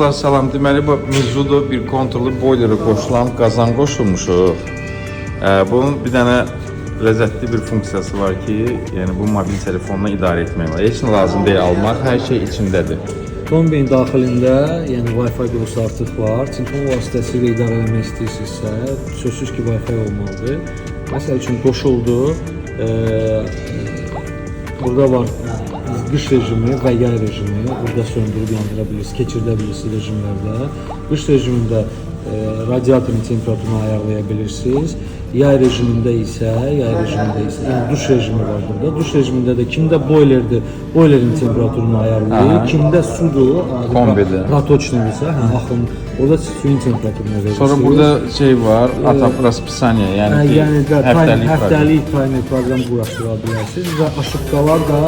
Dostlar, salam. Deməli, bu Mizudo bir kontrollu boilerə qoşulan qazan qoşulmuşuq. Bunun bir dənə ləzzətli bir funksiyası var ki, yəni bu mobil telefonla idarə etmək olar. Heç nə lazım deyil almaq, hər şey içindədir. Kombinin daxilində, yəni Wi-Fi qurğusu artıq var. Telefon vasitəsilə idarə eləmək istəyirsinizsə, sözsüz ki, Wi-Fi olmalıdır. Məsəl üçün qoşuldu. Burada var qış rejimi və yay rejimi. Burada söndürüb yandıra bilirsiniz, keçirdə bilirsiniz rejimlərdə. Qış rejimində radiatorun temperaturunu ayarlaya bilirsiniz. Yay rejimində isə, yəni duş rejimi var burada. Duş rejimində də kimdə boilerdir, boilerin temperaturunu ayarlayır. Kimdə sudur, adi Kombidə. Protoçnuysa, hə, axın, orada suyun temperaturunu verirsiniz. Sonra burada şey var, etap расписание, yəni Hə, ki, yəni də həftəlik həftəlik, həftəlik timer proqram quraşdıra bilərsiniz və aşıqdalar da,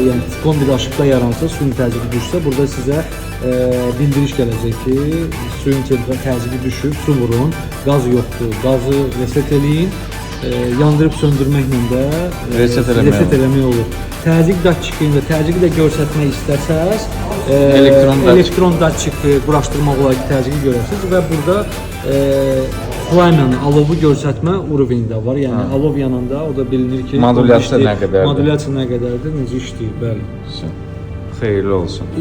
yəni kombidə aşıqda yaransa, suyun təzyiqi düşsə, burada sizə bildiriş gələcək ki, suyun temperatur təzyiqi düşüb, su vurun, qaz yoxdur, qazı reset eləyin. Yandırıb söndürməklə də Reset eləmək reset eləmək olur. Təzyiq datçiki ilə təzyiqi də göstərmək istəsəz, Elektron datçik. Elektron datçiki quraşdırmaq olar ki, təzyiqi görəsiniz və burada plamyanı, alovu göstərmə уровень də var. Yəni alov yananda o da bilinir ki, Modulyasiya işləyir. Nə qədərdir? Modulyasiya nə qədərdir, necə işləyir, bəli. Xeyirli olsun.